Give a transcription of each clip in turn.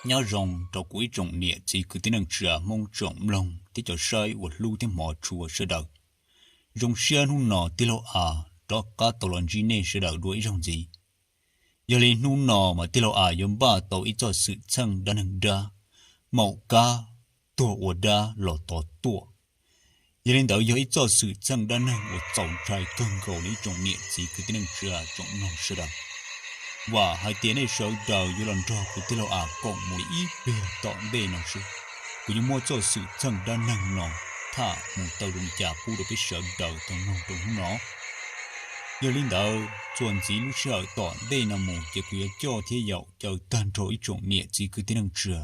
Nyob zoo rau kuv ib tsoom niam txiv kwv tij neej tsa Hmoob tsoom mloog thiab cov saib uas hlub thiab hmov tshua sawv daws. Zoo siab hnub no tij laug As rov qab tau los ntsib nej sawv daws dua ib zaug ntxiv. Yog li hnub no mas tij laug As yuav npaj tau ib txoj xwm txheej dab neeg dab, maum kab tuag ua dab los tod tuaj. Yog li ntawd yog ib txoj xwm txheej dab neeg uas txaus ntshai kawg nkaus li ib tsoom niam txiv kwv tij neej tsa tsoom mloog sawv daws. Vam hais tias nej sawv daws yuav los nrog kuv tij laug As koom mus li ib pliag tom ntej no seb kuv yuav muab txoj xwm txheej dab neeg no tham mus tau zoo li cas pub rau peb sawv daws tau mloog rau hnub no. Yog li ntawd txuas ntxiv lub sij hawm tom ntej no mus ces kuv yuav coj thiab yaum caw tag nrho ib tsoom niam txiv kwv tij neej tsa,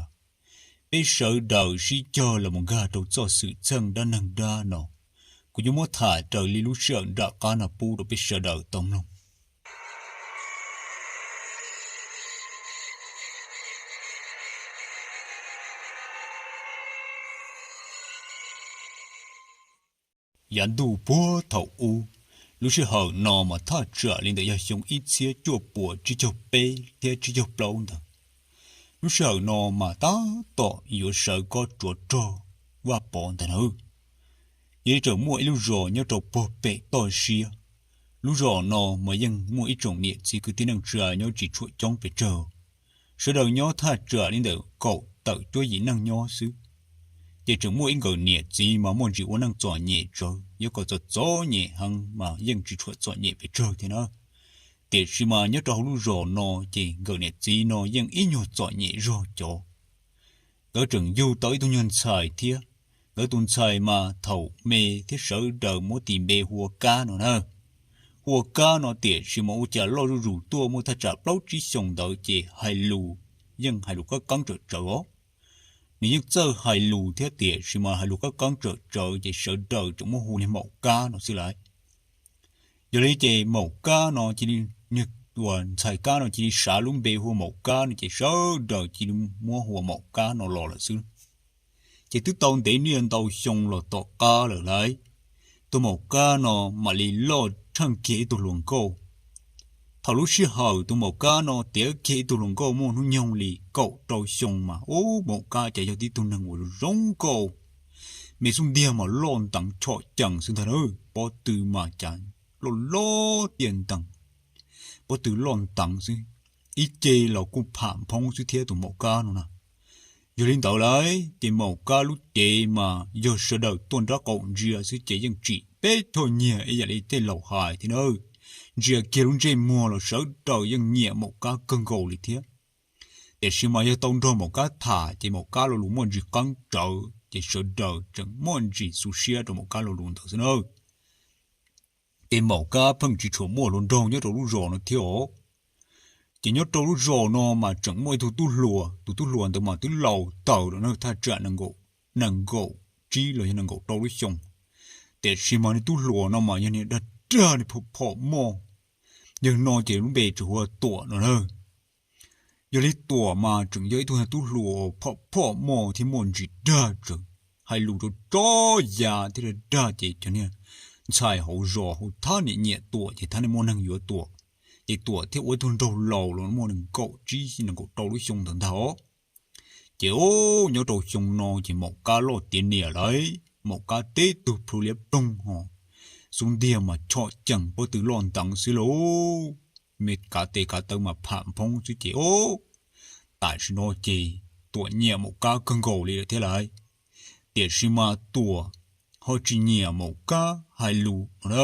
peb sawv daws sib cog los mus nkag rau txoj xwm txheej dab neeg dab no. Kuv yuav muab tham raws li lub sij hawm nram qab no pub rau peb sawv daws tau mloog. Yav ntuj puag thaum ub, lub sij hawm no mas thaj tsam li ntawm yog xyoo ib txhiab cuaj puas tsib caug peb thiab tsib caug plaub ntawd. Lub sij hawm no mas tab tom yuav sawv kob tsuav rog Vaj Pov ntag na. Yog li tseem muaj ib lub zos nyob rau puag pem toj siab. Lub zos no mas yeej muaj ib tsoom niam txiv kwv tij neej tsa nyob tsis tshua coob pes tsawg, sawv daws nyob thaj tsam li ntawm kaum tawm cuab yim neeg nyob xwb. Ces tseem muaj ib nkawm niam txiv mas muaj ntsis ua neej txom nyem tsawv, yog kom txom txom nyem heev mas yeej tsis tshua txom nyem pes tsawg thiab na. Tiam sis mas nyob rau hauv lub zos no ces nkawm niam txiv no yeej ib nyuag txom nyem zog cov. Nkawd tseem yug tau ib tug nyuag ntxhais thiab. Nkawd tus ntxhais mas thaum me thiab sawv daws muab tis npe hu ua Kab no na. Hu ua Kab no tiam sis mas ua cas loj zuj zus tuaj muaj thaj tsam plaub tsib xyoos ntawd ces hais lus yeej hais lus qab qeeb tsawm tsawv os. Nws yeej txawj hais lus thiab tiam sis mas hais lus qab qeeb tsawm tsawv ces sawv daws tseem muab hu li Maum Kab no xwb lawm. Yog li ces Maum Kab no cia li, niag uas ntxhais Kab no cia li sav lub npe hu ua Maum Kab no ces sawv daws cia li muab hu ua Maum Kab no los lawm xwb. Ces twb tau ntev niaj ntau xyoo los tom qab lawm lauj, tus Maum Kab no mam li loj tsheej kiag ib tug hluas nkauj. Thaum lub sij hawm tus Maum Kab no tiav kiag ib tug hluas nkauj muaj hnub nyoog li kaum rau xyoo mas ub, Maum Kab cas yog tib tug neeg uas zoo nkauj, me xub ntiag mas loj nteev chom cees xwb ntag na, pob tw mas cas loj loj tiaj ntees, pob tw loj nteev xwb, ib ce los kuj pham nphoob xwb thiab tus Maum Kab no na. Yog li ntawd lauj ces Maum Kab lub cev mas yog sawv daws tuaj nrab qaum ntsia xwb ces yeej tsim peb choj nyiag ib yam li tej laus hais thiab na. Ntsia kiag lub ntsej muag los sawv daws yeej nyiam Maum Kab kawg nkaus li thiab. Tiam sis mas yog tau nrog Maum Kab tham ces Maum Kab lo lus muaj ntsis qeeb tsawv ces sawv daws tseem muaj ntsis xu siab rau Maum Kab lo lus ntawd xwb na. Ces Maum Kab pheej tsis tshua muaj hluas nraug nyob rau lub zos no thiab os. Ces nyob rau lub zos no mas tseem muaj ib tug tub hluas, tus tub hluas ntawd mas twb laus tawm lawm na, thaj tsam nees nkaum tsib los yog nees nkaum rau lub xyoo. Tiam sis mas niag tub hluas no mas yog niag dag dag niag phom phom moj, yawg no ces lub npe tseem hu ua Tuam no na. Yog li Tuam mas tseem yog ib tug tub hluas phom phom moj thiab muaj ntsis dag tsawv, hais lus rau tsob ya thiab dag dag ces cov niag ntxhais hauv zos hauv thab niam nyiam Tuam ces thab niam muaj neeg yuav Tuam. Ces Tuam thiaj ua ib tug nraug laus los muaj nees nkaum tsib nees nkaum rau lub xyoo ntawd ntag os. Ces o, nyob rau xyoo no ces Maum Kab loj tiav niam lawm, Maum Kab teb tug plhu liab ploog ho, xub ntiag mas chom cees pob tw loj nteev xwb lauj, me kav tes kav taw mas pham nphoob xwb ces o, tam sim no ces Tuam nyiam Maum Kab kawg nkaus li lawm thiab lauj. Tiam sis mas Tuam ho tsis nyiam Maum Kab hais lus no na.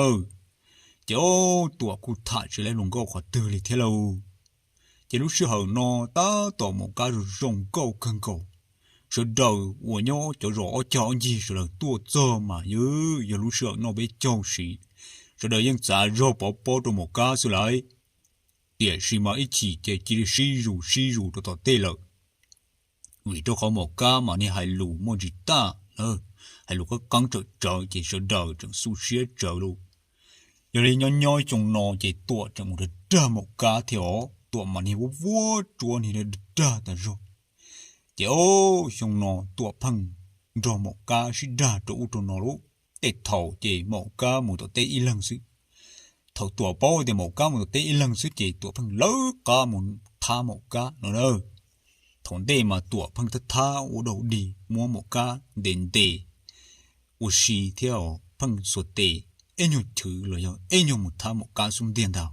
Ces o, Tuam kuj tham tsis laib hluas nkauj qhov twg li thiab lauj. Ces lub sij hawm no tab tom Maum Kab zoo zoo nkauj kawg nkaus, sawv daws uas nyob cov zos ob cag ob ncig sawv daws tuaj txog mas yog, yog lub sij hawm noj peb caug siv, sawv daws yeej txav zog pov pob rau Maum Kab xwb lauj. Tiam sis mas ib chim ces cia li sib zus sib zus rau tom tej lawm, vim rau qhov Maum Kab mas niag hais lus muaj ntsis tag, hais lus qeeb qeeb tsawm tsawv ces sawv daws tseem xu siab tsawv lauj. Yog li nyob nyob xyoo no ces Tuam tseem mus dag dag Maum Kab thiab os, Tuam mas niag vuab vuab tsuab niag dag dag tas zog. Ces o, xyoo no Tuam pheej nrog Maum Kab sib dag rau ub rau no lauj. Tej thaum ces Maum Kab mus tom teb ib leeg xwb. Thaum Tuam paub tias Maum Kab mus tom teb ib leeg xwb ces Tuam pheej lawv qab mus thab Maum Kab no na. Thaum ntej mas Tuam pheej thab thab ua dog dig muab Maum Kab ntes ntes ua si thiab pheej xuas tes ib nyuag chwv los yog ib nyuag mus thab Maum Kab xub ntiag ntag.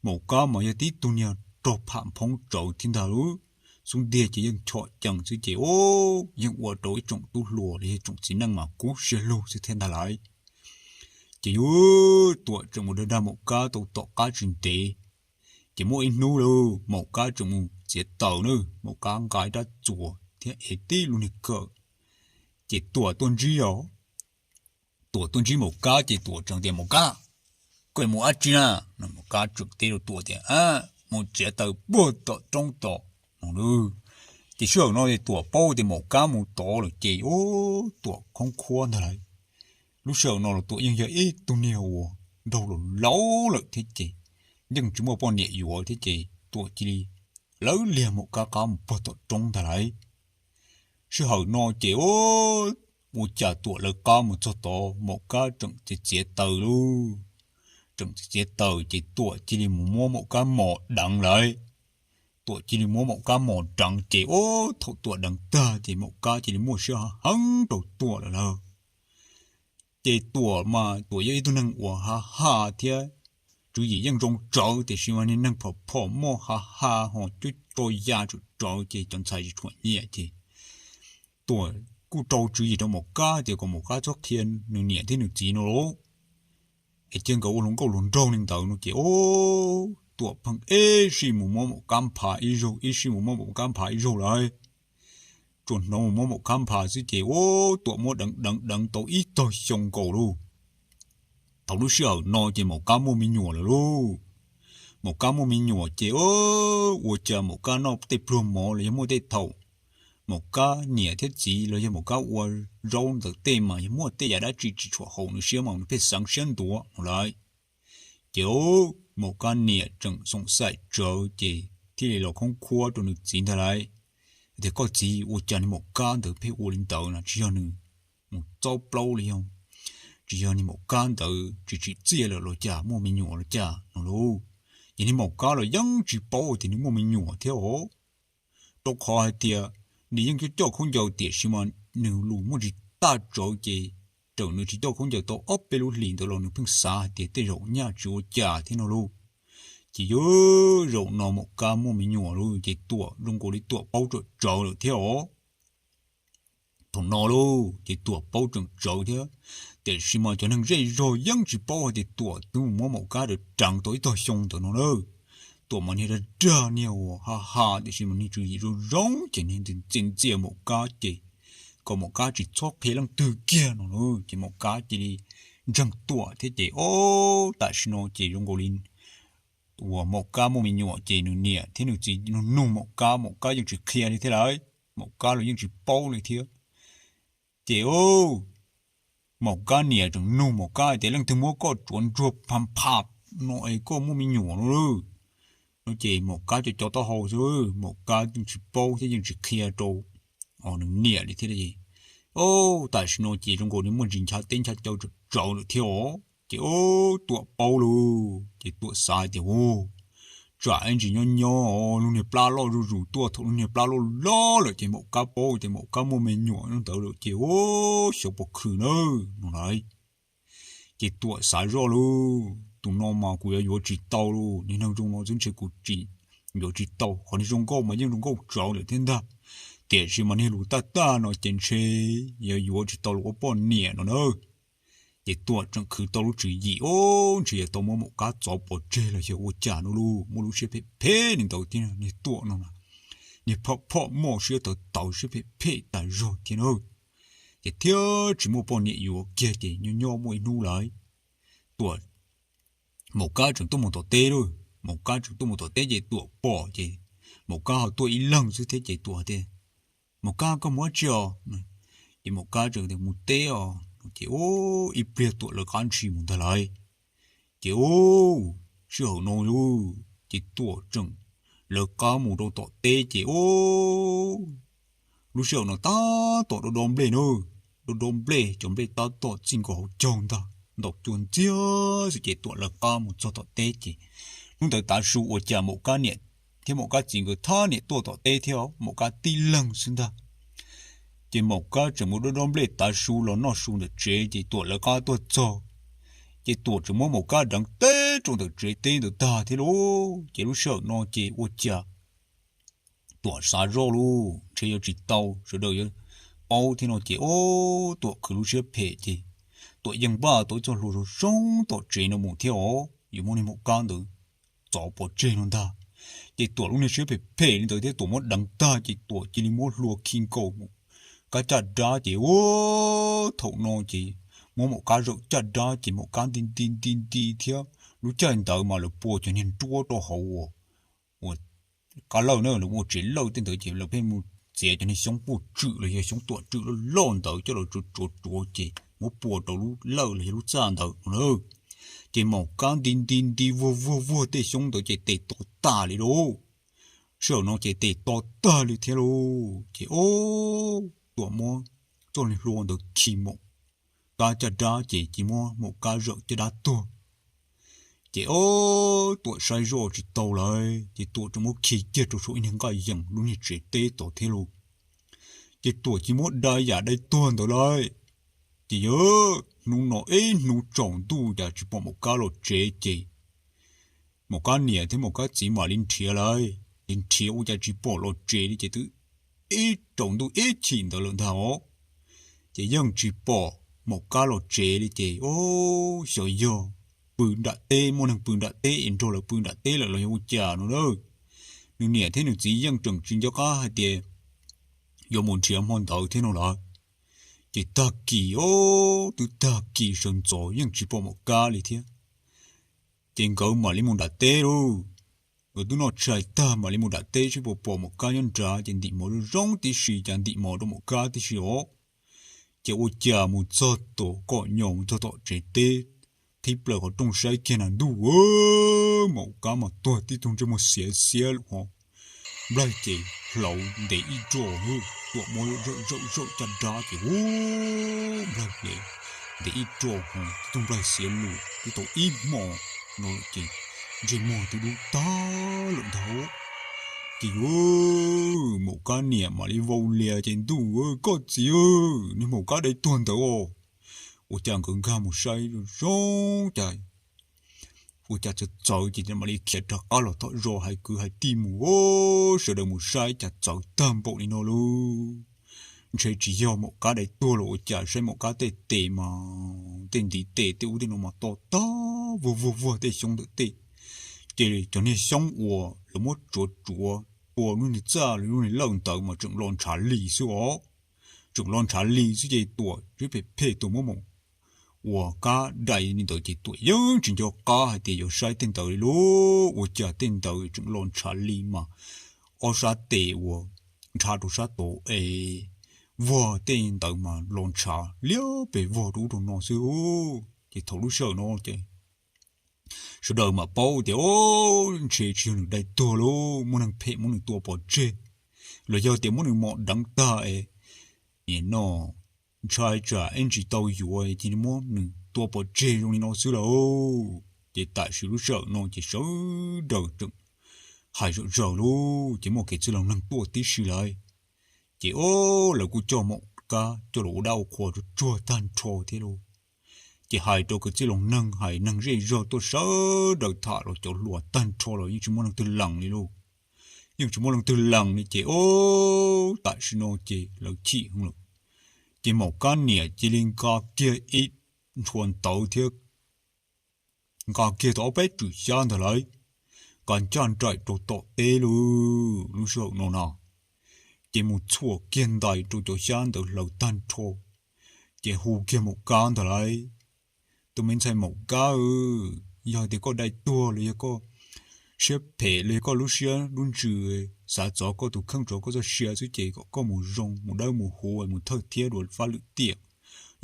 Maum Kab mas yog tib tug niag rog pham phoob tsawv thiab ntag lub xub ntiag ces yeej chom cees xwb ces ub yeej ua rau ib tsoom tub hluas los yog tsoom txiv neej mas kub siab lug xwb thiab ntag lauj. Ces yus Tuam tseem mus dag dag Maum Kab tau tom qab tsis ntev, ces muaj ib hnub lauj Maum Kab tseem mus txiav taws na, Maum Kab nqa ib rab txuas thiab ev tib lub niag kawm, ces Tuam tuaj ntsib os. Tuam tuaj ntsib Maum Kab ces Tuam tseem tias, Maum Kab, koj mus dab tsi na? Maum Kab tseem teb rau Tuam tias, Mus txiav taws puag tom roob tod no. Ces sij hawm no ces Tuam paub tias Maum Kab mus tod lawm ces ub Tuam khoob khuab ntag lauj. Lub sij hawm no los Tuam yeej yog ib tug niag uas nraug laus laus lawm thiab ces yeej tsis muaj poj niam yuav thiab ces Tuam cia li lawv liag Maum Kab qab mus puag tom roob ntag lauj. Sij hawm no ces ub ua cas Tuam lawv qab mus txog tod Maum Kab tseem txiav txiav taws lauj. Tseem txiav txiav taws ces Tuam cia li mus muab Maum Kab mos deev lawm. Tuam cia li muab Maum Kab mos deev ces ub thaum Tuam deev tag ces Maum Kab cia li muaj siab heev rau Tuam lawm lauj. Ces Tuam mas Tuam yog ib tug neeg uas ha ha thiab tswv yim yeej zoo tsawv tiam sis mas niag neeg phom phom moj ha ha ho cuab tso ya tsawv tsawv ces cov ntxhais tsis tshua nyiam ces Tuam kuj rau tswv yim rau Maum Kab tias kom Maum Kab txhob qhia nws niam thiab nws txiv no lauj, es cia nkawd ua hluas nkauj hluas nraug li ntawd no ces ub Tuam pheej ib sij mus muab Maum Kab npha ib zaug ib sij mus muab Maum Kab npha ib zaug lawm. Tsuas hnov mus muab Maum Kab npha xwb ces ub Tuam muab deev deev deev tau ib tog xyoo nkaus lauj. Thaum lub sij hawm no ces Maum Kab muaj me nyuam lawm lauj. Maum Kab muaj me nyuam ces ua cas Maum Kab noj tej pluag mov los yog muaj tej thaum Maum Kab niam thiab txiv los yog Maum Kab ua zaub ntawm tej mas yog muaj tej yam dab tsi tsis tshua haum nws siab mas nws pheej xeev siab ntuav no lawm. Ces Maum Kab niam tseem xoom xaim tsawv ces thiaj li los khoob khuab rau nws txiv ntag lauj, tias, Koj txiv, ua cas niag Maum Kab ntawd pheej ua li ntawd no? Tsis yog nws mus txob plaub los yog, tsis yog niag Maum Kab ntawd tsis tsim txiaj lawm los cas, muaj me nyuam los cas no lauj? Ces niag Maum Kab los yeej tsis paub tias nws muaj me nyuam thiab os, rau qhov hais tias nws yeej coj coj khaub ncaws tiam sis mas nws lus muaj tsis tag tsawv ces raws nws tsis coj khaub ncaws tau ob peb lub hlis ntawd los nws pheej xav hais tias tej zaum nyaj tsis ua cas thiab no lauj. Ces yog zaum no Maum Kab muaj me nyuam lauj ces Tuam zoo nkaus li Tuam paub tseem tsawv lawm thiab os. Thaum no lauj ces Tuam paub tseem tsawv thiab, tiam sis mas cov neeg zej zog yeej tsis paub hais tias Tuam twb mus muab Maum Kab deev deev tau ib tog xyoo ntawd no na. Tuam mas niag dag dag niag uas ha ha tiam sis mas niag tswv yim zoo zoo ces niag ntxias ntxias Maum Kab ces kom Maum Kab tsis txhob qhia leej twg kiag no na, ces Maum Kab cia li ntseeg Tuam thiab ces ob tam sim no ces zoo nkaus li uas Maum Kab muaj me nyuam ces nws niam thiab nws txiv nug nug Maum Kab, Maum Kab yeej tsis qhia li thiab lauj, Maum Kab los yeej tsis paub li thiab. Ces Maum Kab niam tseem nug Maum Kab hais tias, Leej twg muab koj tsuav ntsuag pha pha no es koj muaj me nyuam no lauj? No ces Maum Kab co co taub hau xwb, Maum Kab yeej tsis paub thiab yeej tsis qhia rau nws niam li thiab. Ob tam sim no ces zoo nkaus li muaj ntsis ncha teb ncha chaw tsawv tsawv lawm thiab os. Ces ob Tuam paub lauj ces Tuam xav tias, Ua, tsam ib ntsis nyob nyob lub niag plab loj zuj zus tuaj, thaum lub niag plab loj loj lawm ces Maum Kab paub tias Maum Kab muaj me nyuam ntawd lawm ces ua xyov puas khwm na no lauj. Ces Tuam xav zoj lauj, Tus no mas kuv yuav yuav tsis tau lauj, niag neeg zoo no xwb ntshe kuv tsis yuav tsis tau. Qhov niag zoo nkauj mas yeej zoo nkauj tsawv lawm thiab ntag, tiam sis mas niag lus tag tag no ces ntshe yuav yuav tsis tau los ua poj niam no na. Ces Tuam tseem khwv tau lub tswv yim, Ub, ntshe yuav tau muab Maum Kab txov pov tseg los yog ua cas no lauj, muaj lub siab phem phem li ntawd thiab. Niag Tuam no niag phom phom moj siab tawv tawv siab phem phem tas zog thiab na. Ces thiab tsis muaj poj niam yuav kiag ces nyob nyob muaj ib hnub lawm, Tuam, Maum Kab tseem tuaj mus tom teb lauj. Maum Kab tseem tuaj mus tom teb ces Tuam pom ces Maum Kab ho tuaj ib leeg xwb thiab ces Tuam tias, Maum Kab, koj mus dab tsi os? Ces Maum Kab tseem tias, Mus teb os. Ces ub, ib pliag Tuam lawv qab ntshis mus ntag lauj. Ces ub, sij hawm no lauj ces Tuam tseem lawv qab mus rau tom teb ces ub, lub sij hawm no tab tom dob dob nplej na, dob dob nplej, cov nplej tab tom txij nkaus hauv caug ntag, ntaus cua ntxiag xwb ces Tuam lawv qab mus txog tom teb ces hnub ntawd tav su ua cas Maum Kab niam thiab Maum Kab txiv nkawd thab niam tuaj tom teb thiab, Maum Kab tib leeg xwb ntag. Ces Maum Kab tseem mus dob dob nplej tav su los noj su ntawm tsev, ces Tuam lawv qab tuaj txog, ces Tuam tseem muab Maum Kab deev teb rau ntawm tsev teb ntawd tag thiab lauj. Ces lub sij hawm no ces ua cas Tuam xav zoj lauj, ntshe yuav tsis tau, sawv daws yuav paub thiab no ces, o, Tuam khwv lub siab phem ces Tuam yeej npaj tau ib txoj hlua zoo zoo tom tsev no mus thiab os, yuav muab niag Maum Kab ntawd txov pov tseg no ntag. Ces Tuam lub niag siab phem phem li ntawd thiab Tuam muab deev tag ces Tuam cia li muab hlua khi nkaus Maum Kab caj dab ces, o, thaum no ces muab Maum Kab zawm caj dab ces Maum Kab nti nti nti nti thiab lub caij ntawd mas lawv pua cov niag nruab rau hauv uas, uas qab lawj na, lawv ua tsev lawj tej ntawd ces lawv pheej mus txiav cov niag xyoob puj tswm los yog xyoob tuam tswm loj loj ntawd coj los tsuav tsuav tsuav ces muab pua rau lub lawj los yog lub txaj ntawd no na. Ces Maum Kab nti nti nti vuag vuag vuag tej xyoob ntawd ces tes to tas li lauj. Sij hawm no ces tes to tag li thiab lauj. Ces, o, Tuam muab txoj niag hlua ntawd khi Maum Kab caj dab ces cia muab Maum Kab zawm caj dab tuag. Ces, o, Tuam saib zoj tsis tau lawm ces Tuam tseem muab khi kiag rau saum ib niag nqaj yees lub niag tsev teb tod thiab lauj. Ces Tuam cia muab dai yam dai tuag ntawd lawm. Ces yog hnub no ib hnub tsaus ntuj cas tsis pom Maum Kab los tsev ces Maum Kab niam thiab Maum Kab txiv mam li nrhiav lawm, ces nrhiav ua cas tsis pom los tsev li ces twb ib tsaus ntuj ib chim ntawd lawm ntag os. Ces yeej tsis pom Maum Kab los tsev li ces, o, xyov yog pw nram teb, muaj neeg pw nram teb es nrog lawv pw nram teb lawm los yog ua cas no na. Nws niam thiab nws txiv yeej tseem tsis nco qab hais tias yuav mus nrhiav hmo ntawd thiab no lawm. Ces tag kis, o, twb tag kis sawv ntxov yeej tsis pom Maum Kab li thiab. Ces nkawd mam li mus nram teb lauj. Nkawd twb noj tshais tag mam li mus nram teb seb puas pom Maum Kab nyob nrad ces ntim mov zoo zoo tib si, cas ntim mov rau Maum Kab tib si os. Ces ua cas mus txog tom kom nyo mus txog tom tsev teb, qhib plaws qhov rooj saib kiag na ntuj, Maum Kab mas tuag tib tug ntsej muag xiav xiab lawm ho. Nplaig ces hlauv ntev ib roj, Tuam muab zawm zawm zawm caj dab ces, u, nplaig ces ntev ib roj ho tib tug nplaig xiav lus twb tau ib hmos no lawm ces ntsej muag twb dub tag lawm ntag. Ces yus, Maum Kab niam mam li vau lias ces ntuj, koj txiv, niag Maum Kab dai tuag ntawd os. Ua cas nkawd nkag mus saib zoo zoo cas ua cas txawv txawv ces mam li khiav rov qab los tom zos hais kwv hais tij mus, sawv daws mus saib cas txawv tag npaum li no lauj. Ntshe tsis yog Maum Kab dai tuag los ua cas, saib Maum Kab tej tes mas tej ntiv tes tej ub tej no mas to tag vuag vuag vuag tej xyoob ntawm tej. Ces cov niag xyoob uas lawv muab tsuav tsuav tua lub niag txaj lub niag lawj ntawd mas tseem los ntshav li xwb os. Tseem los ntshav li xwb ces Tuam siab phem phem Tuam muab Maum uas Kab dai li ntawd ces Tuam yeej tsis nco qab hais tias yuav saib tej ntawd li lauj. Ua cas tej ntawd tseem los ntshav li mas ob sab tes uas ntshav rau sab tod es vog tej ntawd mas los ntshav liab pes vog rau ub rau no xwb. Ces thaum lub sij hawm no ces sawv daws mam paub tias, o, ntshe tsis yog nws dai tuag lauj, muaj neeg phem muab nws tua pov tseg, los yog tias muab nws mom deev tag es nim no ntshai tsam ib ntsis tau yuav ces muab nws tua pov tseg zoo li no xwb lauj. Ces tam sim lub sij hawm no ces sawv daws tseem hais zom zaws lauj, ces muaj kev txwj laus neeg tuaj tib si lawm. Ces o, lawv kuj coj Maum Kab coj los ua dab ua qhua tsuag tsuag tag nrho thiab lauj. Ces hais rau kev txwj laus neeg, hais neeg zej zog tuaj sawv daws tham los cov hluas tag nrho los yeej tsis muaj leej twg lees li lauj. Yeej tsis muaj leej twg lees li ces o, tam sim no ces lawv chim heev lawm. Ces Maum Kab niam cia li nqa kiag ib nthua ntawv thiab nqa kiag tau ob peb rwm xyab ntawd lawm, nqa ncaj nraim rau tom teb lauj. Lub sij hawm no na, ces mus txhuam kiag ntais rau cov xyab ntawd hlawv tag nrho, ces hu kiag Maum Kab ntawd lawm. Tus me ntxhais Maum Kab, yog tias koj dai tuag los yog koj siab phem los yog koj lub siab lub ntsws xav txov koj tus kheej tso koj txoj sia xwb ces kom koj mus zoo mus dawb mus huv mus thawj thiab dua fab lwm tiam.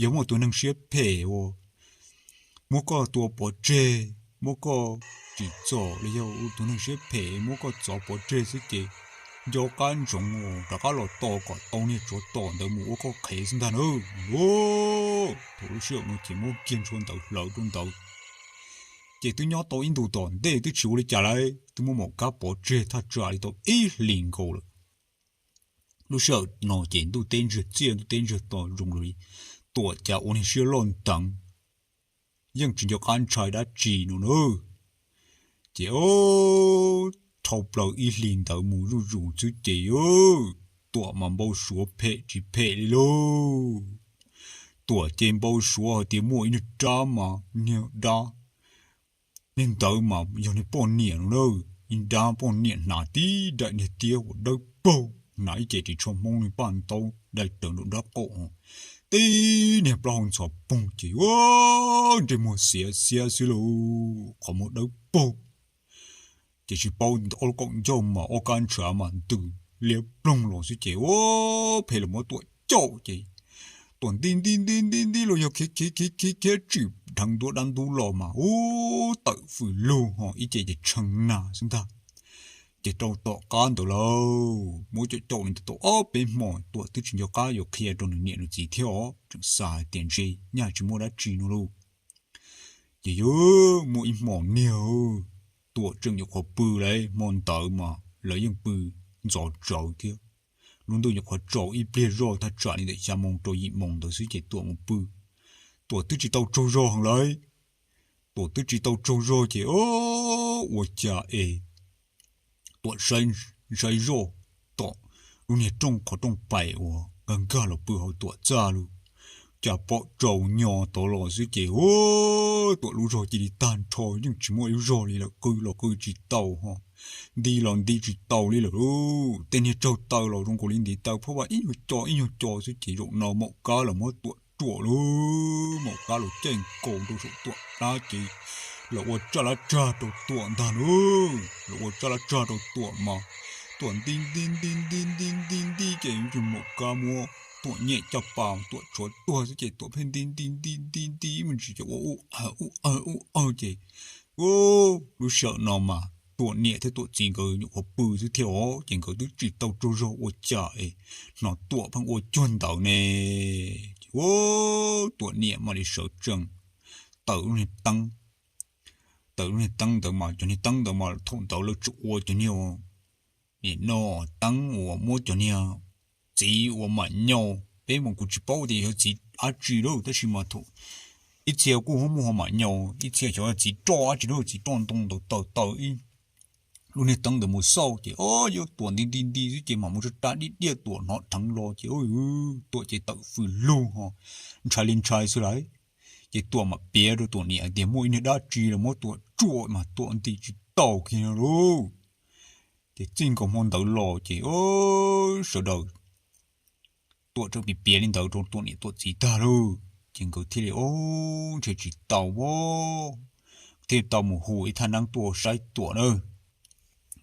Yog muaj tus neeg siab phem uas muab koj tua pov tseg, muab koj tsim txom los yog tus neeg siab phem muab koj txov pov tseg xwb ces nco qab ntsoov rov qab los tos kom tau niag tsov tom ntawd mus ua koj qhev xwb ntag na. Thaum lub sij hawm no ces muab kiag ntshua ntawd hlawv rau ntawd, Ces twb nyob tau ib ntus tom ntej twb tsis ua li cas lawm, twb muab maum kab pov tseg thaj tsam li tau ib hlis nkaus lawm. Lub sij hawm no ces ntuj teb ntsiag txiaj ntuj teb ntsiag to zoo li Tuam cas ua niag siab loj nteev, yeej tsis nco qab ntshai dab tsi no na. Ces o, dhau plaws ib hlis ntawd mus zuj zus xwb ces Tuam mas npau suav phem tsis phem li lauj. Tuam ces npau suav hais tias muaj ib niag dab mas niag dab, niag ntawd mas yog niag poj niam no na, ib dab poj niam hnav tib daim niag tiab uas dawb paug, hnav ib ce ris tsho Hmoob li paj ntaub dai rawv nraum nrab qaum, tib niag plaub hau ntxhov poog ces ntsej muag xiav xiab xwb lauj, qhov muag dawb paug. Ces tsis paub ob lub kaum ncauj mas ob kab ntshav mas ntws liab ploog los xwb ces phem los muab Tuam caum ces Tuam nti nti nti nti nti los yog khiav khiav khiav khiav khiav tsim dheev ntua dab ntub los mas ub tawm fws lug ho ib ce ces tshee nag xwb ntag. Ces rau tom qab ntawd lauj muab caum caum li ntawd tau ob peb hmos Tuam twb tsis nco qab yuav qhia rau nws niam nws txiv thiab os, tseem xav hais tias ntshe nyaj tsis muaj dab tsi no lauj. Ces yuav muaj ib hmos niag Tuam tseem nyuam qhuav pw lauj, hmo ntawd mas lawv yeej pw ntxov tsawv thiab. Lub ntuj nyuam qhuav tsaus ib pliag zoj thaj tsam li ntawm xya moo rau yim moo ntawd xwb ces Tuam mus pw. Tuam twb tsis tau tsaug zog heev lauj. Tuam twb tsis tau tsaug zog ces ua cas es Tuam saib zoj tom lub niag rooj qhov rooj pais uas nkag nkag los pw hauv Tuam txaj lug, cas pom tsaus nyo tod los xwb ces Tuam lub zog cia li tag nrho yeej tsis muaj ib lub zog li lawm, qw los qw tsis tau ho nti los nti tsis tau li lawm lauj. Tej niag tsaug taw los zoo nkaus li ntiv taw phab vaj ib nyuag co ib nyuag co xwb ces zaum no maum kab los muab Tuam ruam lauj. Maum kab los caij nkaus rau saum Tuam dab ces los ua tsaj lab tsag rau Tuam ntag lauj. Los ua tsaj lab tsag rau Tuam mas Tuam nti nti nti nti nti nti nti ces maum kab muab Tuam nyem caj pas Tuam tshuav tuag xwb ces Tuam pheej nti nti nti nti nti me ntsis ces ua ub ua ub ua ces lub sij hawm no mas Tuam niam thiab Tuam txiv nkawd nyuam qhuav pw xwb thiab os ces nkawd twb tsis tau tsaug zog ua cas es hnov Tuam pheej ua cuag ntawd ne. Ces Tuam niam mam li sawv tsees tawm lub niag teeb, tawm lub niag teeb ntawd mas cov niag teeb ntawd mas thaum ntawd lawv tseem ua cov niag nim no teeb uas muab cov niag txiv uas mam nyaum, peb mas kuv tsis paub tias yog txiv dab tsi lawm tab sis mas thaum ib txhia kuj muaj ho mam nyaum, ib txhia xyov txiv roj dab tsi lawm, txiv roj ntoo ntawd taws taws ib lub niag teeb ntawd mus xauj ces o yuav Tuam nti nti nti xwb ces mam mus rab rab diaj diaj Tuam hnov dheev los ces Tuam ces tawm fws lug ho ntshai li ntshai xwb lauj. Ces Tuam mam piav rau Tuam niam hais tias muaj ib niag dab tsi los muab Tuam ruam mas Tuam nti tsis tau kiag no lauj. Ces txij nkaus hmo ntawd los ces sawv daws Tuam tseem piav piav li ntawd rau Tuam niam Tuam txiv tag lauj ces nkawd thiaj li o ntshe tsis tau a, thiaj tau mus hu ib thaj neeb tuaj saib Tuam na.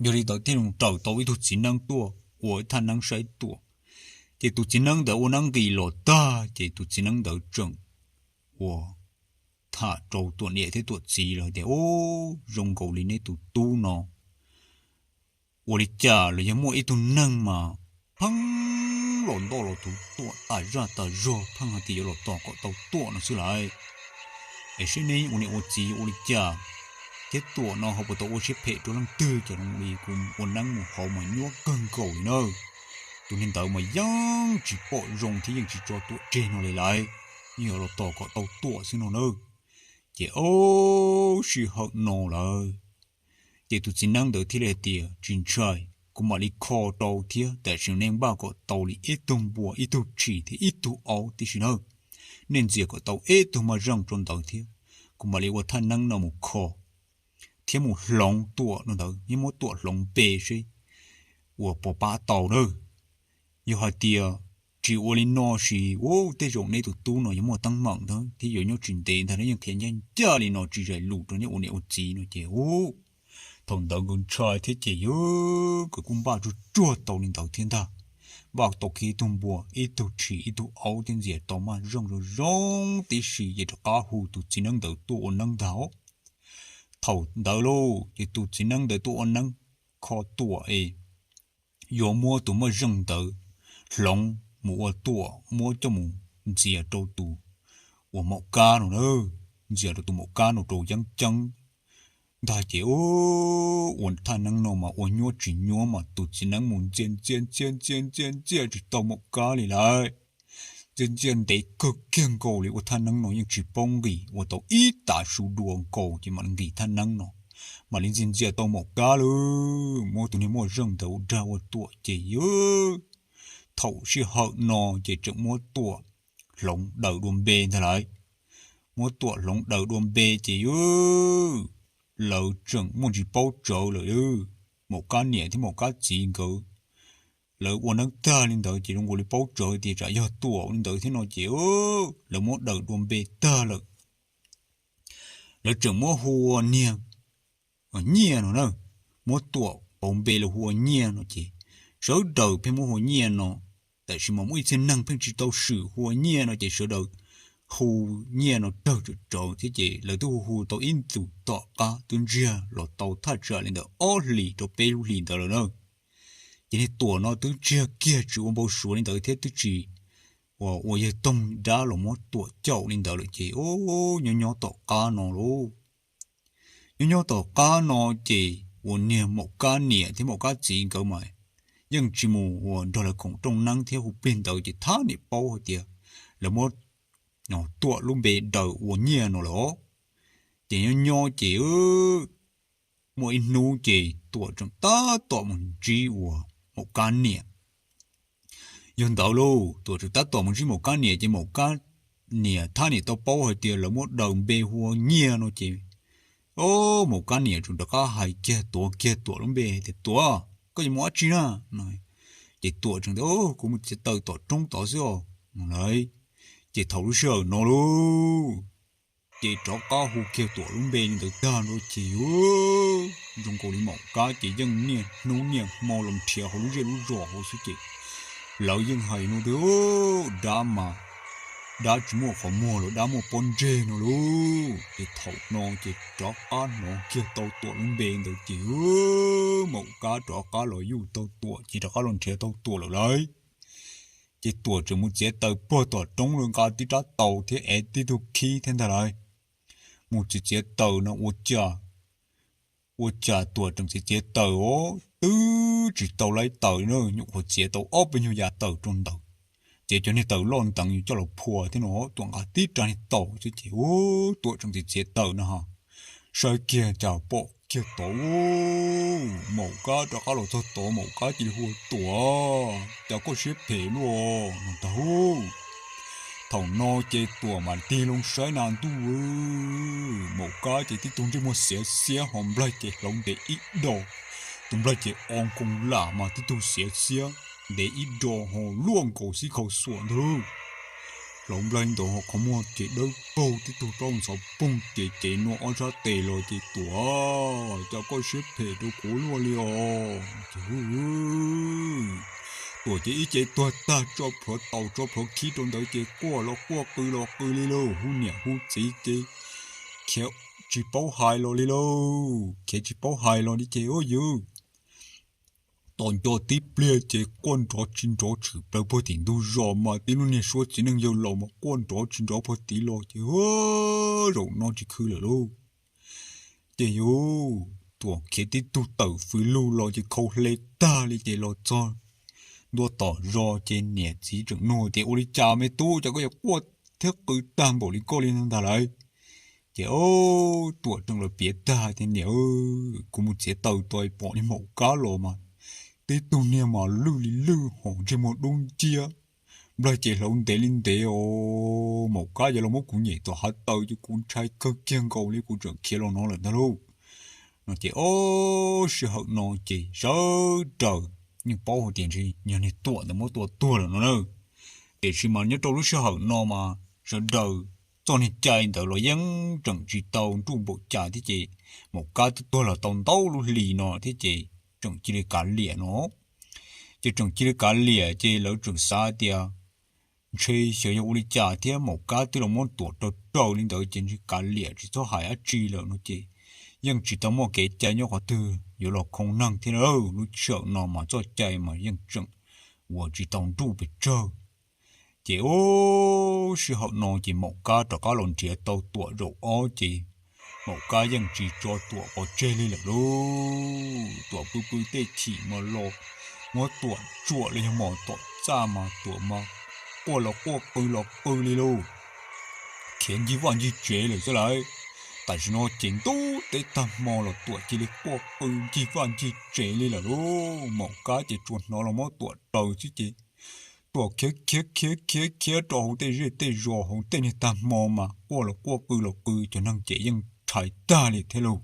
Yog li ntawd thiaj li raws tau ib tug txiv neeb tuaj ua ib thaj neeb saib Tuam. Ces tus txiv neeb ntawd ua neeb nqis los tag ces tus txiv neeb ntawd tseem ua tham rau Tuam niam thiab Tuam txiv lawm tias, Ub, zoo nkaus li neb tus tub no ua li cas los yog muaj ib tug neeg mas pheej los ntoj los tuav Tuam tas zaj tas zog, pheej hais tias yuav los tos kom tau Tuam no xwb lauj. Es seb neb ua niam ua txiv ua li cas thiab Tuam no ho puas tau ua siab phem rau leej twg ces zoo li kuv ua neeb mus hauv mas nyuab kawg nkaus li na. Tus neeg ntawd mas yeej tsis pom zoo thiab yeej tsis tso Tuam tseg no li lauj, yeej yuav los tos kom tau Tuam xwb no na. Ces o, sij hawm no lawm ces tus txiv neeb ntawd thiaj li hais tias, Tsis ntshai, kuv mam li kho rau thiab, tam sim no nej npaj kom tau li ib tug npua, ib tug tshis thiab ib tug aub tib si na. Nej ntxias kom tau ib tug maj zeej rau ntawd thiab, kuv mam li ua thaj neeb no mus kho thiab mus hloov Tuam no ntawd, yeej muab Tuam hloov npe seb uas puas pab tau na. Yog hais tias tsis ua li no sis ua tej zaum neb tus tub no yuav muaj teeb meem ntag thiab yuav nyob tsis ntev ntag, neb yeej qhia ncaj ncaj li no tsis zais lus rau neb ua niam ua txiv no ces ub, thaum ntawd nkawd ntshai thiab ces yog nkawd kuj npaj tsuag tsuag tau li ntawd thiab ntag. Npaj tau kiag ib tug npua, ib tug tshis, ib tug aub thiab ntxias tau maj zeej zoo zoo tib si ces rov qab hu tus txiv neeb ntawd tuaj ua neeb ntag. Thaum ntawd lauj ces tus txiv neeb ntawd tuaj ua neeb kho Tuam es yuav muab tus maj zeej ntawd hloov mus ua Tuam muab coj mus ntxias rau tus uas maum kab no na, ntxias rau tus maum kab no rau yeeb ceeb. ntag ces ua thaj neeb no mas ua nyuab tsis nyuab mas tus txiv neeb mus ntxias ntxias ntxias ntxias ntxias ntxias tsis tau Maum Kab li lawm. Ntxias ntxias ntev kawg kiag nkaus li ua thaj neeb no yeej tsis paub nqis, ua tau ib tav su dua nkaus ces mam li nqis thaj neeb no, mam li ntxias ntxias tau Maum Kab lawm. Muab tus niag muaj zeej ntawd ua dag ua tuam ces yog thaum sij hawm no ces tseem muab Tuam hloov daws dua npe ntag lawm. Muab Tuam hloov daws dua npe ces yog lawv tseem muaj ntsis paub tsawv lawm. Maum Kab niam thiab Maum Kab txiv nkawd lawv ua neeb tag li ntawd ces zoo nkaus li paub tsawv tias tsam yog Tuam li ntawd thiab no ces lawv muab daws dua npe tag lawm. Lawv tseem muab hu ua niag Nyiaj no na, muab Tuam pauv npe los hu ua Nyiaj no ces sawv daws pheej muab hu ua Nyiaj no. Tab sis mas muaj ib txhia neeg pheej tsis tau swm hu ua Nyiaj no ces sawv daws hu Nyiaj no raug tsawv tsawv thiab ces lawv twb hu hu tau ib ntus tom qab twb ntsiag los tau thaj tsam li ntawm ob hlis rau peb lub hlis ntawd lawm na. Ces niag Tuam no twb ntsiag kiag tsis ua npau suav li ntawd thiab twb tsis ua, ua yawg Toog dab los muab Tuam caum li ntawd lawm ces nyob nyob tom qab no lauj. Nyob nyob tom qab no ces ua niag Maum Kab niam thiab Maum Kab txiv nkawd mas yeej tsis mus ua nrog lawv khoom rooj neeb thiab hu plig ntawd ces thab niam paub hais tias lawv muab Tuam lub npe daws ua Nyiaj no lawm. Ces nyob nyob ces muaj ib hnub ces Tuam tseem tab tom mus ntsib ua Maum Kab niam. Yog ntawd lauj, Tuam tseem tab tom mus ntsib Maum Kab niam ces Maum Kab niam thab niam tau paub hais tias lawv muab daws npe hu ua Nyiaj no ces, o, Maum Kab niam tseem rov qab hais kiag tuav kiag Tuam lub npe tias, Tuam, koj yuav mus dab tsi na? Ces Tuam tseem tias, Kuv mus txiav taws tom roob tod xwb os. Ces thaum lub sij hawm no lauj, ces rov qab hu kiag Tuam lub npe li ntawd tag nrho ces zoo nkaus li Maum Kab ces yeej niaj hnub niaj hmo los nrhiav hauv lub zej lub zos hauv xwb ces lawv yeej hais no tias, Dab mas dab tsis muaj qhov muag los dab muaj pob ntseg no lauj. Ces thaum no ces rov qab hnov kiag tau Tuam lub npe ntawd ces Maum Kab rov qab los yuj tau Tuam ces rov qab los nrhiav tau Tuam lawm lauj. Ces Tuam tseem mus txiav taws puag tom roob los nqa tib rab taus thiab ev tib tug khib thiab ntag lauj. Mus txiav txiav taws no ua cas, ua cas Tuam tseem txiav txiav taws os twb tsis tau laib taws li na, nyuam qhuav txiav tau ob peb nyuag yav taws rau ntawd. Txiav cov niag taws loj nteev yus coj los phua thiab no, Tuam nqa tib rab niag taus xwb ces Tuam tseem txiav txiav taws no ho saib kiag cas pom kiag tod, Maum Kab rov qab los txog tod, Maum Kab cia li hu, Tuam, cas koj siab phem luaj no ntag. Thaum no ces Tuam mam tig loo saib na ntuj, Maum Kab ces tib tug ntsej muag xiav xiab ho nplaig ces hlauv ntev ib do, tus nplaig ces o nkoos lam mas tib tug xiav xiab ntev ib do ho luaj nkaus xib khau xuam ntag lauj. Hlauv nplaig ntawd ho qhov muag ces dawb paug tib tug plaub ntxhov poog ces cev nua ob sab tes los ces, Tuam, cas koj siab phem rau kuv luaj li os. Ces Tuam ces ib ce tuag tag tso plhuav taus tso plhuav khib rau ntawd ces quaj los quaj qw los qw li lauj, hu niam hu txiv ces khiav tsis paub hais los li lauj, khiav tsis paub hais los li ces ua yws tos nco tib pliag ces quaj nrov tsis nrov tshwm plaws puag tim ntug zos mas tib lub niag suab txiv neej yawg laus mas quaj nrov tsis nrov puag tid los ces zaum no tsis khw lawm lauj. Ces yus Tuam khiav tib tug tawm fws lug los ces khau hle tag li ces los txog ntua tom zos ces niam txiv tseem nug tias, Ua li cas me tub, cas koj yuav quaj thiab qw tag npaum li koj li ntag lawm? Ces Tuam tseem los piav tag tias, Niam, kuv mus txiav taws tod pom niag Maum Kab los mas tib tug niag mas lwj li lwj ho ntsej muag dub nciab, nplaig ces hlauv ntev li ntev os. Maum Kab yuav los muab kuv nyem tom hav taws ces kuv ntshai kawg kiag nkaus li kuv tseem khiav los no lawm ntag lauj. No ces ob sij hawm no ces sawv daws yeej paub hais tias ntshe yog niag Tuam ntawd muab tua tuag lawm no na. Tiam sis mas nyob rau lub sij hawm no mas sawv daws txoj niag cai ntawd los yeej tseem tsis tau nruj npaum cas thiab ces Maum Kab twb tuag los tau ntau lub hlis no thiab ces tseem cia li kav liam no. Ces tseem cia li kav liam ces lawv tseem xav tias ntshe xyov yog ua li cas thiab Maum Kab twb los muab Tuam raws raws li ntawd ces ntshe kav liam tsis txhob hais dab tsi lawm no ces yeej tsis tau muaj kev cai nyob qhov twg yuav los khoo neeg thiab lawm. Lub sij hawm no mas txoj cai mas yeej tseem uas tsis tau nruj pes tsawg. Ces ob sij hawm no ces Maum Kab rov qab los nrhiav tau Tuam zaum ob ces Maum Kab yeej tsis tso Tuam pov tseg li lawm lauj. Tuam pw pw tej chim mas los muab Tuam tsuam li yog mos tom txaj mas Tuam mas quaj los quaj qw los qw li lauj. Khiav ncig vaj ncig tsev lawm xwb lauj. Tam sim no ces ntub teb tag hmo los Tuam cia li quaj qw ncig vaj ncig tsev li lawm lauj. Maum Kab ces tsuas hnov los muab Tuam raws xwb ces Tuam khiav khiav khiav khiav khiav rau hauv tej zej tej zos hauv tej niag tag hmo mas quaj los quaj qw los qw cov neeg ces yeej ntshai tag li thiab lauj.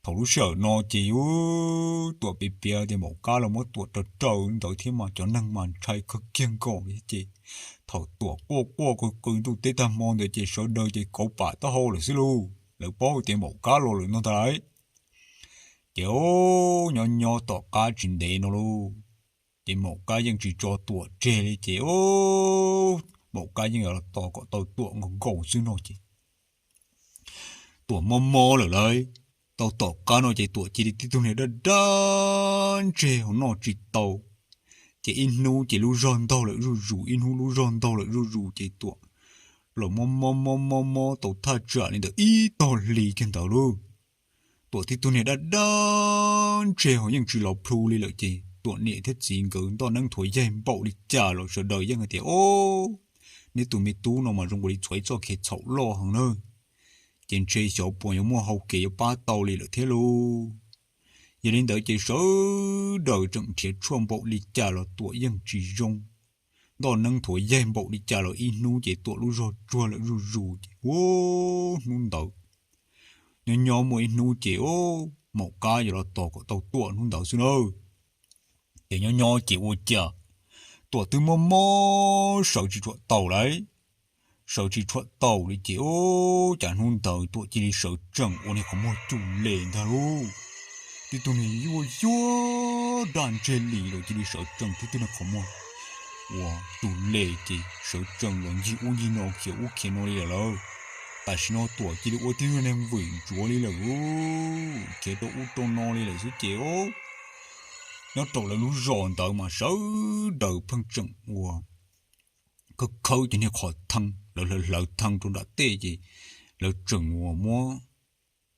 Thaum lub sij hawm no ces yuav Tuam piav piav tias Maum Kab los muab Tuam raws raws ntawd thiab mas cov neeg mas ntshai kawg kiag nkaus li ces thaum Tuam quaj quaj qw qw ntuj teb tag hmo ntawd ces sawv daws ces kauv pam taub hau lawm xwb lauj. Lawv paub tias Maum Kab los lawm no ntag lauj. Ces nyob nyob tom qab tsis ntev no lauj, ces Maum Kab yeej tsis tso Tuam tseg li ces Maum Kab yeej yuav los tos kom tau Tuam nkaus nkaus xwb no ces Tuam mob mob lawm lauj. Tau tom qab no ces Tuam cia li tib tug niag dab dab ntseg hauv noj tsis tau. Ces ib hnub ces lub zog ntaug lawm zuj zus, ib hnub lub zog ntaug lawm zuj zus ces Tuam los mob mob mob mob mob tau thaj tsam li ntawm ib tog hli kiag ntawd lauj. Tuam tib tug niag dab dab ntseg ho yeej tsis los plhu li lawm ces Tuam niam thiab txiv nkawd ntoj neeb thuav yaig npaum li cas los sawv daws yeej hais tias, Ob, neb tus me tub no mas zoo nkaus li txhuav ib txoj kev txhaum loj heev na, ces ntshe xyov puas yuav muaj hau kev yuav pab tau li lawm thiab lauj. Yog li ntawd ces sawv daws tseem nrhiav tshuaj npaum li cas los Tuam yeej tsis zoo. Ntoj neeb thuav yaig npaum li cas los ib hnub ces Tuam lub zog tsuag lawm zuj zus ces ua hnub ntawd nyob nyob muaj ib hnub ces Maum Kab yuav los tos kom tau Tuam hnub ntawd xwb nawb. Ces nyob nyob ces ua cas Tuam twb mob mob sawv tsis tshua taus lauj. Sawv tsis tshua taus li ces ua cas hnub ntawd Tuam cia li sawv tsees ua niag qhov muag cug les ntag lauj. Tib tug niag yuag yuag daj ntseg li los cia li sawv tsees tib tug niag qhov muag ua cug les ces sawv tsees los ncig ub ncig no khiav ub khiav no li lawm lauj. Tam sim no Tuam cia li ua tib tug niag vwm ntsuav li lawm, khiav rau ub rau no li lawm xwb ces nyob rau lawv lub zos ntawd mas sawv daws pheej tseem ua khawb khawb cov niag qhov thee, lawv hlawv hlawv thee rau nram tej ces lawv tseem ua muab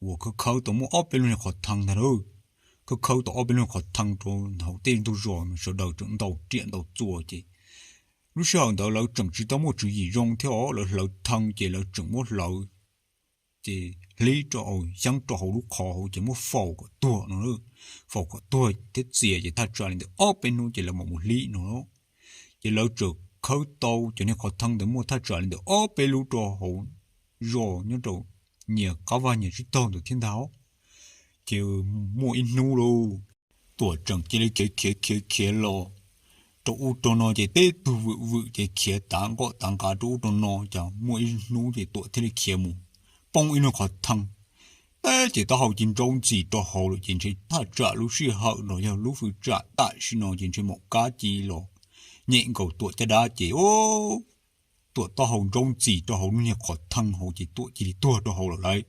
ua khawb khawb tau muaj ob peb lub niag qhov thee ntag lauj. Khawb khawb tau ob peb lub niag qhov thee rau hauv tej ntug zos mas sawv daws tseem ntaus riam ntaus txuas ces lub sij hawm ntawd lawv tseem tsis tau muaj tswv yim zoo thiab os, lawv hlawv thee ces lawv tseem muab hlawv ces hlib rau, xyeeb rau hauv lub qhov hauv ces muab faus kom tuag no, faus kom tuag thiab txias ces thaj tsam li ntawm ob peb hnub ces lawv mam mus hlib no. Ces lawv tseem khawb tau cov niag qhov thee ntawd muaj thaj tsam li ntawm ob peb lub rau hauv zos nyob rau nyias qab vaj nyias tsib taug ntawd thiab ntag. Ces muaj ib hnub lauj, Tuam tseem cia li khiav khiav khiav khiav los rau ub rau no ces tib tug vwm vwm ces khiav tav nqoj tav nqav rau ub rau no, ces muaj ib hnub ces Tuam thiaj li khiav mus poob ib lub qhov thee. Teb ces taub hau cia li nraub ntxis rau hauv lawm ces ntshe thaj tsam lub sij hawm no yog lub fwj tsam tam sim no ces ntshe Maum Kab cia li los nyem nkaus Tuam caj dab ces Tuam taub hau nraub ntxis rau hauv lub niag qhov thee hauv ces Tuam cia li tuag rau hauv lawm lauj.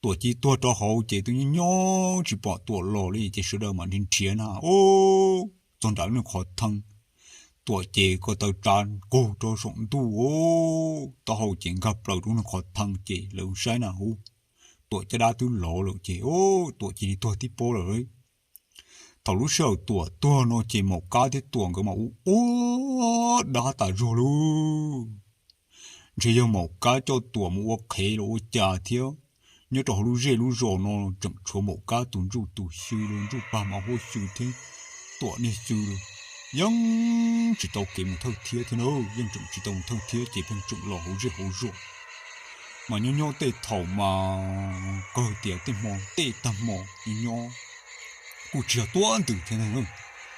Tuam cia li tuag rau hauv ces twb nyob nyob tsis pom Tuam los li ces sawv daws mam nrhiav nrhiav na, txog nram lub niag qhov thee, Tuam ces ko taw tsa nqug rau saum ntuj, taub hau ces nkag plaws rau lub niag qhov thee ces lawv saib na hu, Tuam caj dab twb lov lawm ces Tuam cia li tuag tib pob lawm. Thaum lub sij hawm Tuam tuag no ces Maum Kab thiab Tuam nkawd mas ua ua dab tas zog lauj. Ntshe yog Maum Kab coj Tuam mus ua qhev los ua cas thiab, nyob rau hauv lub zej lub zos no tseem tshuav Maum Kab tus ntsuj tus xyw los ntsuj pag mas huab xyw thiab Tuam niag xyw los yeej tsis tau kev mus thawj thiab thiab na, yeej tseem tsis tau mus thawj thiab ces pheej tseem los hauv zej hauv zos. Mas nyob nyob tej thaum mas kawg tias tej hmo tej tag hmo nyob nyob kuj tsis yog tuab ntws thiab ntag,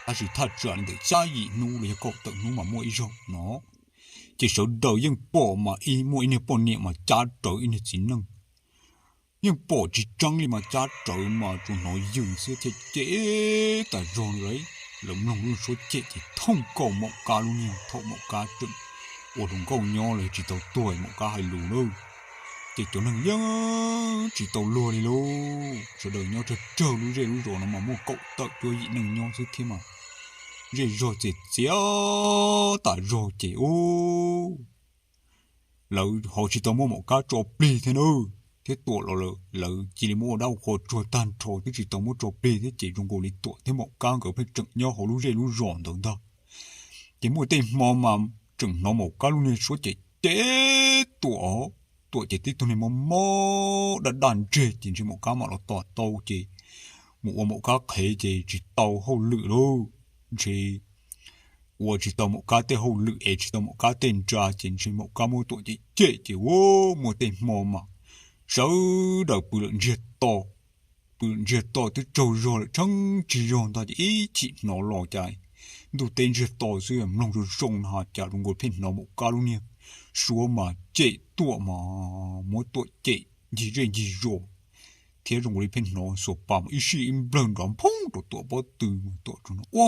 tab sis thaj tsam li ntawm xya yim hnub los yog kaum tawm hnub mas muaj ib zaug no ces sawv daws yeej pom mas muaj ib niag poj niam mas cab rawv ib niag txiv neej, yeej pom tsis tseeb li mas cab rawv mas tsuas hnov yws xwb thiaj cem tas zog li lawm. Lawv mloog lub suab cem ces thooj nkaus Maum Kab lub niag thaum Maum Kab tseem ua hluas nkauj nyob los yog tsis tau tuag Maum Kab hais lus lauj. Ces cov neeg yeej tsis tau luag li lauj, sawv daws nyob tsawg tsawg lub zej lub zos no mas muaj kaum tawm cuaj yim neej nyob xwb thiab mas zej zog txias txias tas zog ces ub lawv ho tsis tau muab Maum Kab tso plig thiab nawb. thiab Tuam los lawm, lawv cia li muab ua dab ua qhua tsuag tag nrho twb tsis tau muab tso plig thiab ces zoo nkaus li Tuam thiab Maum Kab nkawd pheej tseem nyob hauv lub zej lub zos ntawd ntag. Ces muaj tej hmo mas tseem hnov Maum Kab lub niag suab cem cem Tuam, Tuam ces tib tug niag mob mob daj daj ntseg ces ntshe Maum Kab mam los tom tau ces mus ua Maum Kab qhev ces tsis tau hauj lwm lauj, ntshe ua tsis tau Maum Kab tej hauj lwm es tsis tau Maum Kab tej nra ces ntshe Maum Kab muab Tuam cem cem ces ua muaj tej hmo mas sawv daws pw lawm ntsiag to, pw lawm ntsiag to twb tsaug zog lawm tsheej tsis zog ntag ces ib chim hnov los cas ntuj teb ntsiag to xwb mloog zoo zoo no cas zoo nkaus pheej hnov Maum Kab lub niag suab mas cem Tuam mas muab Tuam cem ncig zej ncig zos thiab zoo nkaus li pheej hnov xuas pas mas ib sij ib nplawg nrov nphoob rau Tuam pob tw mas Tuam tsuas no ua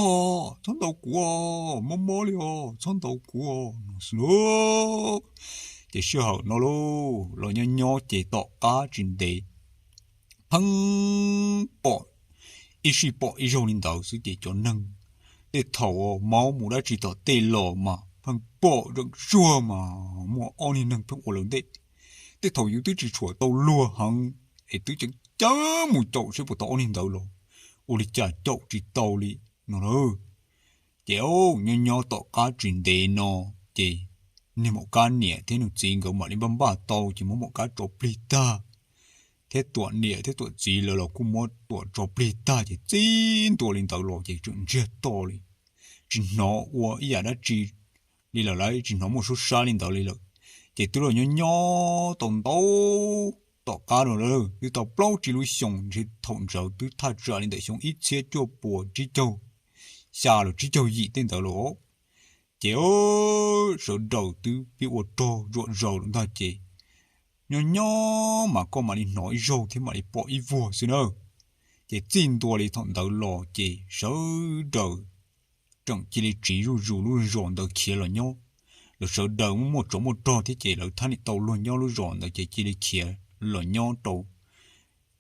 txhob ntaus kuv, mob mob li os txhob ntaus kuv no xwb lauj. Ces sij hawm no lauj los nyob nyob ces tom qab tsis ntev pheej pom ib sij pom ib zaug li ntawd xwb ces cov neeg tej thaum maub mus dab tsi tom tej los mas pheej pom zeem zuag mas muaj ob niag neeg pheej ua lawv ntej. Tej thaum yus twb tsis tshua tau luag heev es twb ceev ceev mus caum seb puas tau ob niag ntawd los ua li cas caum tsis tau li no lauj. Ces nyob nyob tom qab tsis ntev no ces niag Maum Kab niam thiab nws txiv nkawd mam li npaj npaj tau ces muab Maum Kab tso plig tag thiab Tuam niam thiab Tuam txiv lawv los kuj muab Tuam tso plig tag ces txij ntua li ntawd los ces tseem ntsiag to li, tsis hnov ua ib yam dab tsi li lawm lauj, tsis hnov muaj suab sab li ntawd li lawm. Ces twb los nyob nyob tau ntau tom qab no lawm twb tau plaub tsib lub xyoo ntshe thaum ntawd twb thaj tsam li ntawm xyoo ib txhiab cuaj puas tsib caug xya los tsib caug yim tej ntawd los ces sawv daws twb pib ua rog zuam zaws lawm ntag ces nyob nyob mas koj mam li hnov ib zaug thiab mam li pom ib vuag xwb na. Ces txij ntua li thaum ntawd los ces sawv daws tseem cia li tsiv zuj zus lub zos ntawd khiav los nyob. Lawv sawv daws muaj tsov muaj rog thiab ces lawv thiaj li tau luag nyob lub zos ntawd ces cia li khiav los nyob rau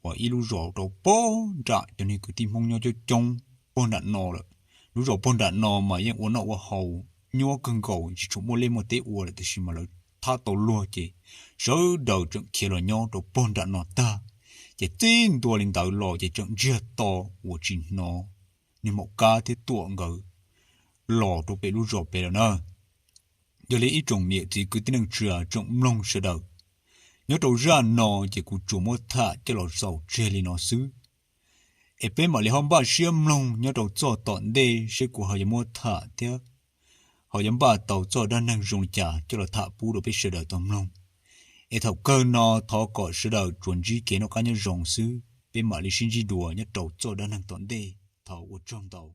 uas ib lub zos rau pog nram cov niag kwv tij Hmoob nyob coob coob pog nram no lawm. Lub zos pog nram no mas yeej ua noj ua haus nyuaj kawg nkaus tsis tshua muaj liaj muaj teb ua lawm tiam sis mas lawv thab tau luag ces sawv daws tseem khiav los nyob rau pog nram no tag. Ces txij ntua li ntawd los ces tseem ntsiag to uas tsis hnov niag Maum Kab thiab Tuam nkawd los rau pem lub zos pem lawm na. Yog li ib tsoom niam txiv kwv tij neej tsa tsoom mloog sawv daws, nyob rau zaj no ces kuv tsuas muab tham coj los xaus tseg li no xwb. Es peb mam li ho npaj siab mloog nyob rau txoj tom ntej seb kuv ho yuav muab tham thiab ho yuav npaj tau txoj dab neeg zoo li cas coj los tham pub rau peb sawv daws tau mloog. Es thaum kawg no thov kom sawv daws tsuas ntsib kev noj qab nyob zoo xwb, peb mam li sib ntsib dua nyob rau txoj dab neeg tom ntej. Thov ua tsaug ntau.